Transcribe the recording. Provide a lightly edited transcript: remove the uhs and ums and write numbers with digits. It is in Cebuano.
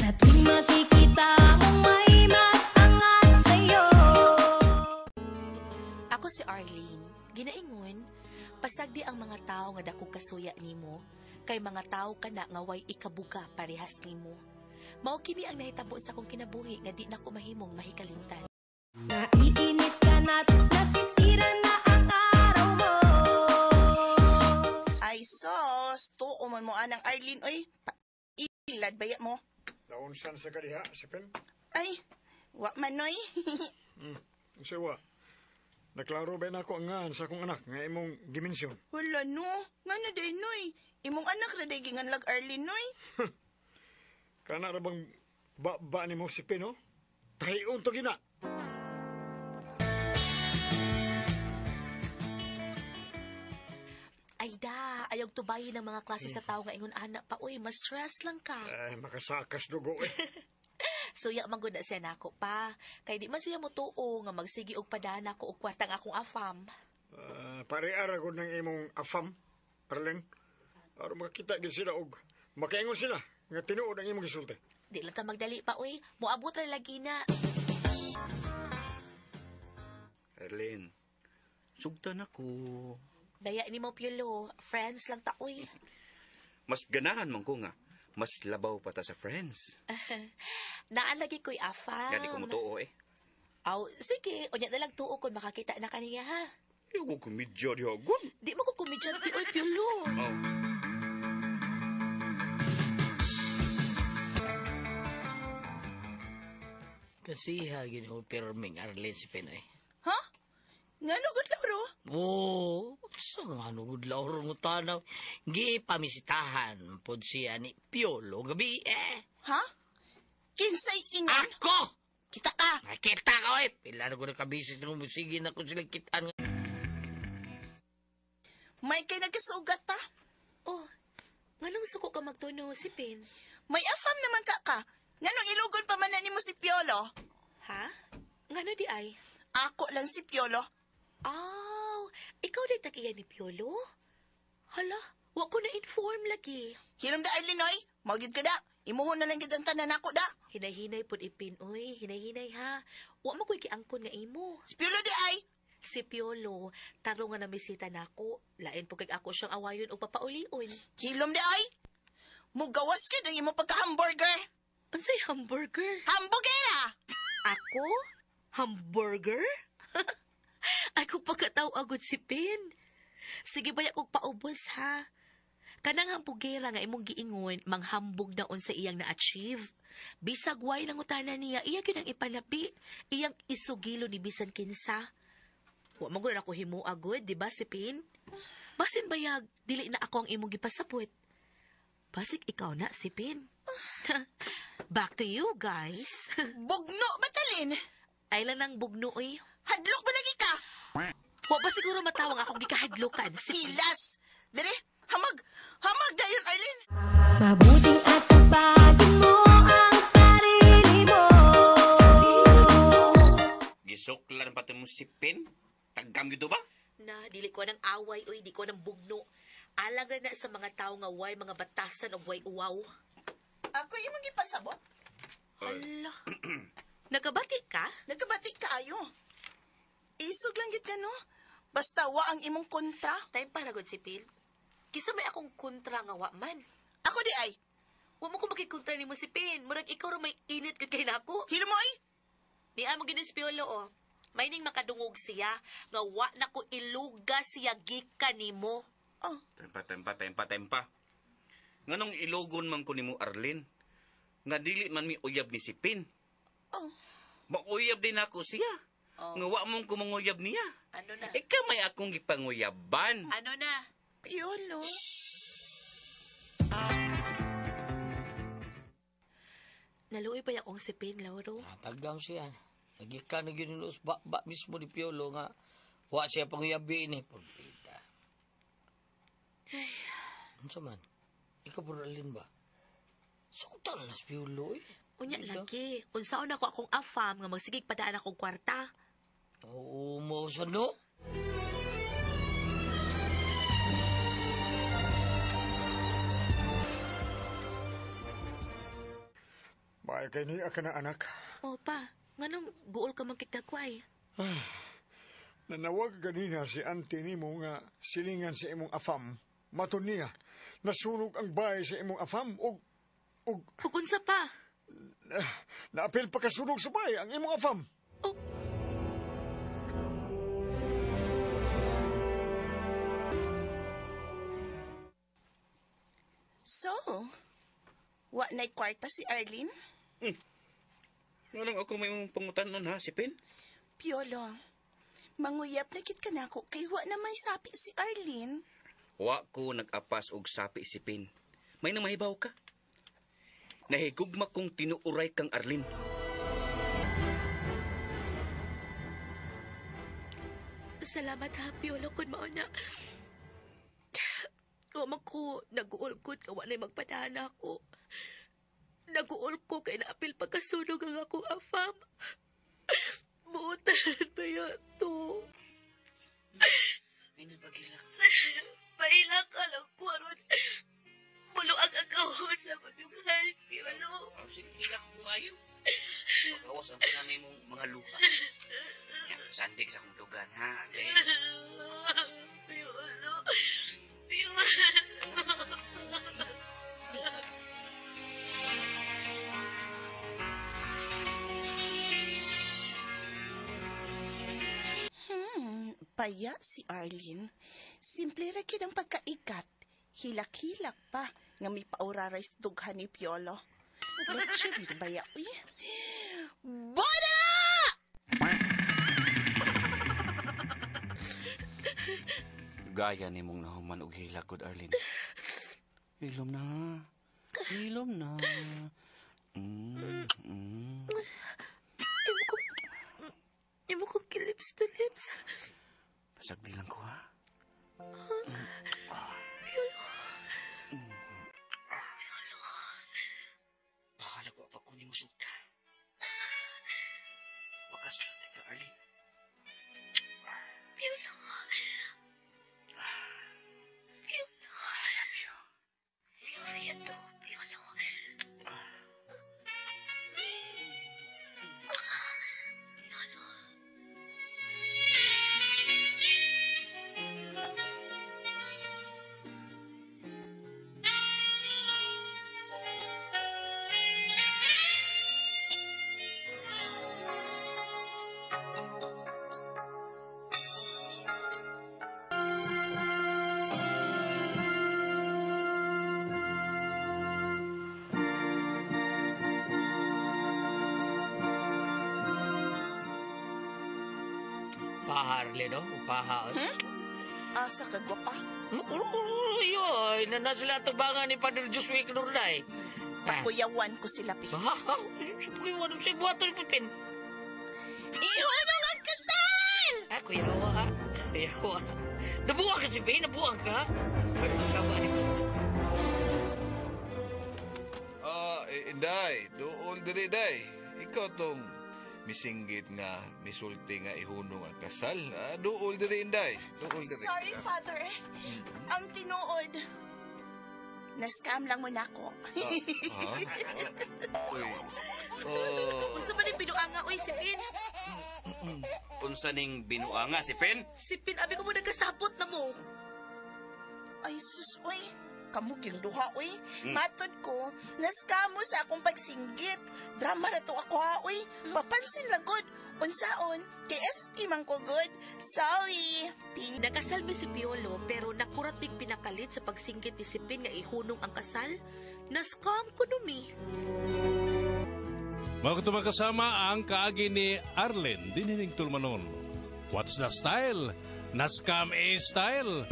Sa tuwing makikita mong may mas angat sa'yo. Ako si Arlene. Ginaingon, pasagdi ang mga tao nga dako kasuya nimo, kay mga tao kana nga way ikabuga parehas nimo. Mao kini ang nahitabo sa akong kinabuhi nga di nako mahimong mahikalimtan. Naiinis ka na't nasisira na ang araw mo. Ay sos, tuo man mo anang Arlene, oy. Ilad baya mo. Naunsan sa kadiha, Sipin? Ay, wa man noy. Unsa wa? Naklaro ba na ako ang ngahan sa akong anak nga imong gimensyon? Wala no, nga na day noy. Imong anak na day ginganlag Arlene noy. Kana ra bang ba nimo Sipin, no? Tahion to gina. Ay da, ayaw tubayin ang mga klase sa tao nga ingon ana pa. Uy, mas stress lang ka. Ay, makasakas dugo eh. Suya man gud na siya nako pa. Kay di man siya motuo nga magsigi og padana ko og kwarta ang akong afam. Pare ara gud ng imong afam, Arlene. Aron makakita gyud sila og makaingon sila nga tinuod ang imong gisulti. Di lang ta magdali pa, uy. Moabot ra lagi na. Erlene, sugtan ako. Daya ni mo, Piolo. Friends lang ta, uy. Mas ganahan man ko nga. Mas labaw pa ta sa friends. Naan lagi ko'y afam. Nga di ko mutuo eh. Aw, sige. Unya na lang tuo kung makakita na kaniya, ha? Ayaw ko komedya di agon. Di mo ko komedyante, uy, Piolo. Oh. Kasi ha, gini pirming Arlene si Pinoy. Ha? Nga no, good Lauro? Oo, sa nga nugod lauro mo tanaw. Gipamisitahan pod siya ni Piolo gabi eh. Ha? Kinsay ingon? Ako! Kita ka. Nakita ko eh. Pila na ko nakabisis ng musigi na ko sila kitaan. May kay nagkasugat ta. Oh, nganong suko ka magtuno, si Pin? May afam naman ka ka. Nganong ilugon pa man na nimo si Piolo? Ha? Ngano di ay? Ako lang si Piolo. Aw, ikaw di tag-iya ni Piolo? Hala, wa ko na-inform lagi. Hiram da Arlene oy. Mao gyud ka da. Imuhon na lang gyud ang tanan nako da. Hinay-hinay pod ipin, oy. Hinay-hinay ha. Wa mo ko'y giangkon nga imo. Si Piolo di ay. Si Piolo, tarong nga namisita nako. Lain po kay ako siyang awayon o papaulion. Hilom di ay. Mugawas gyud ang imong pagka-hamburger. Unsay hamburger? Hambugera! Ako? Hamburger? Ako pagkatao agad si Pin. Sige ba kog paubos ha? Kanang hambugera nga imong giingon, manghambog na unsa iyang na-achieve. Bisag way nang utana niya, iya gyud ang ipanabi, iyang isugilo ni bisan kinsa. Wa man gud ako himo agud, di ba si Pin? Basin bayag, dili na ako ang imong gipasabot. Basig ikaw na si Pin. Back to you guys. Bugno ba talin? Ay lang nang bugno oy. Hadlok ba lagi ka? Wa ba siguro matawang akong gikahadlokan? Si Pin. Hilas! Dire, hamag! Hamag dayon, Arlene! Mabuting atupagin mo ang sarili mo. Gisuklan pa mo si Pin? Tagam gito ba? Na, dili ko ng away, oy, di ko ng bugno. Alang na na sa mga tao nga way mga batasan o way uwaw. Ako imong gipasabot. Hala. Nagabati ka? Nagkabati kaayo. Isog lang gid ka no. Basta wa ang imong kontra. Time pa na gud si Pil. Kisa may akong kontra nga wa man. Ako di ay. Wa mo ko makikontra nimo si Pin. Murag ikaw ra may init gud kay nako. Hilo mo ay. Ni amo ginis Piolo oh. May ning makadungog siya nga wa na ko iluga siya gikan nimo. Oh, Tempa, tempa, tempa, tempa. Nganong ilugon man ko nimo Arlene? Nga dili man mi uyab ni si Pin. oh. Mauyab din ako siya. Oh. Nga wa mong kumanguyab niya. Ano na? Ikaw may akong gipanguyaban. Ano na? Piolo. Naluoy pa akong si Pin, Lauro. Natagam siya. Nagikan na ginunos ba mismo ni Piolo nga wa siya panguyabi ni. Pagpita. Ano man? Ikaw po Arlene ba? Sugtan na si Piolo eh. Unya Ikaw? lagi. Unsaon ako akong afam nga magsigig padaan akong kwarta. Oo mo sa no? Maay kay niya ka na, anak. O pa, nganong guol ka man kigdagway? Nanawag ganina si auntie nimo nga silingan sa imong afam. Maton niya, nasunog ang bahay sa imong afam og og Ug unsa pa? naapil pa kasunog sa bahay ang imong afam. Oh. So, wa na'y kwarta si Arlene? Nganong ako may mong pangutanon ha, si Pin? Piolo, manguyap na kit ka nako kay wa na may sapi si Arlene. Wa ko nag-apas og sapi si Pin. May namahibaw ka. Nahigugma kong tinuuray kang Arlene. Salamat ha, Piolo, kun mao na. Wa man ko naguol ko nga wa na'y magpadana ko. Naguol ko kay naapil pagkasunog ang akong afam. Buotan ba yan to? May nagpagilak. Pailak ka lang ko aron. Muluag ang kahon sa kudungan, Piolo. Sige, hilak mo ayo. Pagawas ang pananay mong mga luha. Ya, sandig sa akong dugan, ha, Arlene? Piolo. Piolo. Paya si Arlene. Simple ra kid ang pagkaikat. Hilak-hilak pa nga may paurarais dughan ni Piolo. Leche baya uy. Boda! Gaya ni mong nahuman og hilak, good Arlene. Hilom na. Hilom na. Imo ko... Imo ko lips to lips. Sagdi lang ko, ha? Piolo. Bahala ko pa ko ni musuta. Wakas lang ka, Arlene. Piolo. Piolo. I love you. Love you too, Piolo. Piolo. Paha, Arlene, no? Paha. Hmm? Asa ka gwapa? Uy, uy, na sila tubangan ni Padre Josué Knurday. Ah. Kuyawan ko sila pi. Ha, ha, kuya, ano siya buhaton ni Pipin? Ihunong ang kasal! Ah, kuya, hawa, ha? Kuya, hawa. Nabuwang ka si Pin, nabuwang ka. Pero sa kawa ni Ah, Inday, duol diri day. Ikaw tong misinggit nga misulti nga ihunong ang kasal. Ah, duol diri Inday. Duol diri. Sorry, Father. Ang tinuod. Na-scam lang mo na ako. Ah, ha? Uy. Oh. Unsa man yung binuanga, oy, si Pin? Unsa ning binuanga si Pin? Si Pin, abi ko mo nagkasabot na mo. Ay, sus, uy. Kamu duha, uy. Matod ko, na-scam mo sa akong pagsinggit. Drama na to ako, ha, uy. Papansin lang, good. Unsaon, kay SP man ko, good. Sorry. P. Nakasal mi si Piolo pero nakurat mig pinakalit sa pagsinggit ni si Pin nga ihunong ang kasal. Na-scam ko numi. Mga kasama ang kaagi ni Arlen Dinining Tulmanon. What's the style? Nascam A style.